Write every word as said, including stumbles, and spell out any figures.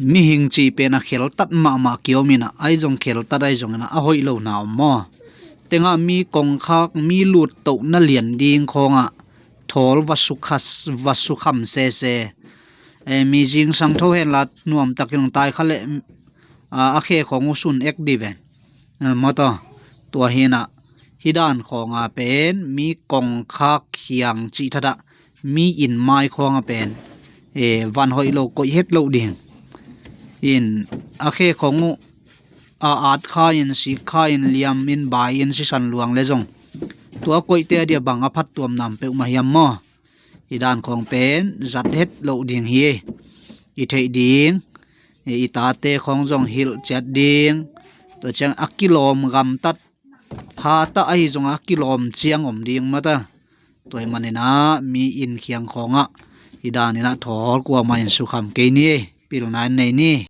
Mihing cih pen a kheltat mahmah kiom inah, ahi zong kheltat ahi zong inah a hoih lo na om maw? Tengah mi kongkhak, mi luttohna lian ding khawngah thawl va sukhas, va sukham sese. E, mi zingsang tho henla nuamtakin hong tai kha leh, a, a khe khawng uh sun ek di ven. A, maw taw, tua hinah hih dan khawnga pen mi kongkhak khiang cih thatah mi inn mai khawnga pen, e, van hoih lo, koih het loh ding. In a khe khawng uh a at kha in, sik kha in, liam in, bai in, sisan luang le zong tua koihte a dia bang a phattuam nam peuhmah hiam maw? Hih dan khawng pen zat het loh ding hi. I theih ding, i tate khawng zong hilh ciat ding. Tua ciang a kilawm gamtat, hatah ahi zongah a kilawm ciang om ding mata. Tua ahih maninah mi inn khiang khawngah hih daninah thawl kuamah in sukham kei ni. Pilna in nei ni.